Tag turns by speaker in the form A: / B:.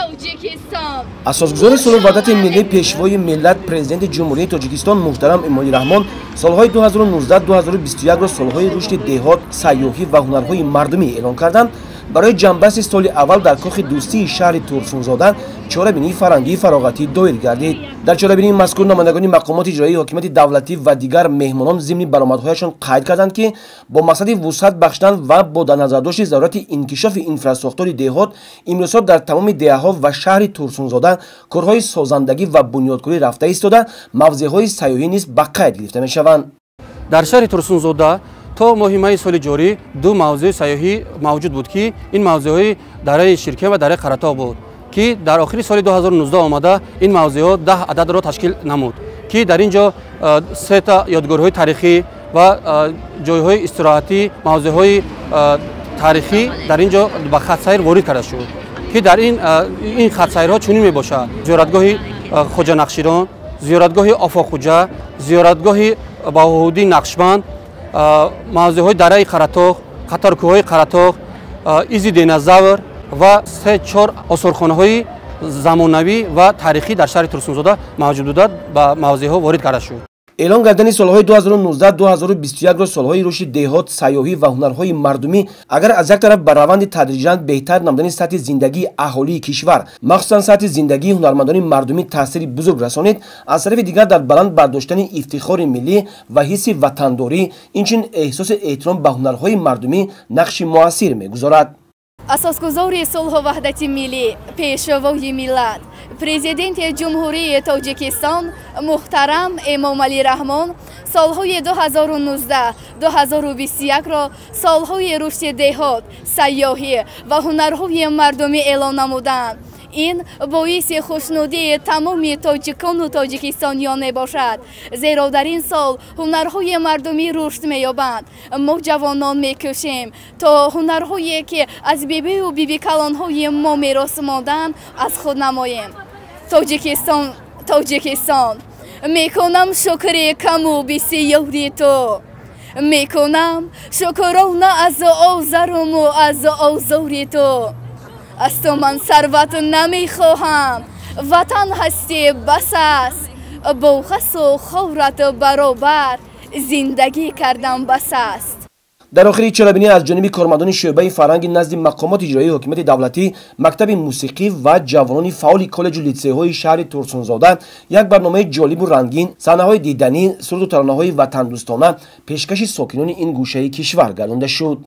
A: Тоҷикистон.
B: Асосгузори сулҳу ваҳдати миллӣ, Пешвои миллат, Президенти Ҷумҳурии Тоҷикистон муҳтарам Эмомалӣ Раҳмон солҳои 2019-2021-ро солҳои рушди деҳот, сайёҳӣ ва ҳунарҳои мардумӣ эълон карданд. Барои ҷамъбасти соли аввал дар кохи дӯстии шаҳри Турсунзода чорабинии фарҳангии фароғатӣ доир гардид. Дар чорабинии мазкур намояндагони мақомоти иҷроии ҳокимияти давлатӣ ва дигар меҳмонон зимни баромадҳояшон қайд карданд, ки бо мақсади вусъат бахшидан ва бо дар назардошти зарурати инкишофи инфрасохтори деҳот имрӯзҳо дар тамоми деҳаҳо ва шаҳри Турсунзода корҳои созандагӣ ва бунёдкорӣ рафта истода, мавзеъҳои сайёҳӣ низ ба қайд гирифта мешаванд.
C: Дар шаҳри Турсунзода то моҳи майи соли ҷорӣ ду мавзеи сайёҳӣ мавҷуд буд, ки ин мавзеъҳои дараи Ширкен ва дараи Қаратоғ буд, ки дар охири соли 2019 омада ин мавзеъҳо 10 ададро ташкил намуд, ки дар ин ҷо сета ёдгориҳои таърихӣ ва ҷойҳои истироҳатӣ, мавзеъҳои таърихӣ дар ин ҷо ба хатсайр ворид карда шуд, ки дар ин хатсайрҳо чунин мебошад: зиёратгоҳи Хоҷа Нақширон, зиёратгоҳи Офоқхуҷа, зиёратгоҳи Баҳоуддин Нақшбанд, мавзеъҳои дараи Қаратоғ, қаторкӯҳҳои Қаратоғ, изи Деназавр ва 3-4 осорхонаҳои замонавӣ ва таърихӣ дар шаҳри Турсунзода мавҷуд буда ба мавзеъҳо ворид карда шуд.
B: Эълон гардани солҳои 2019-2021-ро солҳои рушди деҳот, сайёҳӣ ва ҳунарҳои мардумӣ агар аз як тараф ба раванди тадриҷан беҳтар намудани сатҳи зиндагии аҳолии кишвар, махсусан сатҳи зиндагии ҳунармандони мардумӣ таъсири бузург расонид, аз тарафи дигар дар баланд бардоштани ифтихори миллӣ ва ҳисси ватандорӣ, инчунин эҳсоси эҳтиром ба ҳунарҳои мардумӣ нақши муассир мегузорад.
A: Асосгузори сулҳу ваҳдати миллӣ, Пешвои миллат, Президенти Ҷумҳурии Тоҷикистон муҳтарам Эмомалӣ Раҳмон солҳои 2019-2021-ро солҳои рушди деҳот, сайёҳӣ ва ҳунарҳои мардумӣ эълон намуданд. Ин боиси хушнудии тамоми тоҷикону тоҷикистониён мебошад, зеро дар ин сол ҳунарҳои мардумӣ рушд меёбанд. Мо ҷавонон мекӯшем, то ҳунарҳое, ки аз бибию бибикалонҳои мо мерос монданд, аз худ намоем. Тоҷикистон, Тоҷикистон, мекунам шукри каму бисёри ту, мекунам шукрона аз озаруму аз озори ту. Аз ту ман сарват намехоҳам, ватан ҳастӣ бас аст, бо хасу хорат баробар зиндагӣ кардан бас аст.
B: Дар охири чорабинӣ аз ҷониби кормандони шӯъбаи фарҳанги назди мақомоти иҷроии ҳокимияти давлатӣ, мактаби мусиқӣ ва ҷавонони фаъоли коллеҷу литсейҳои шаҳри Турсунзода як барномаи ҷолибу рангин, саҳнаҳои диданӣ, суруду таронаҳои ватандӯстона пешкаши сокинони ин гӯшаи кишвар гардонда шуд.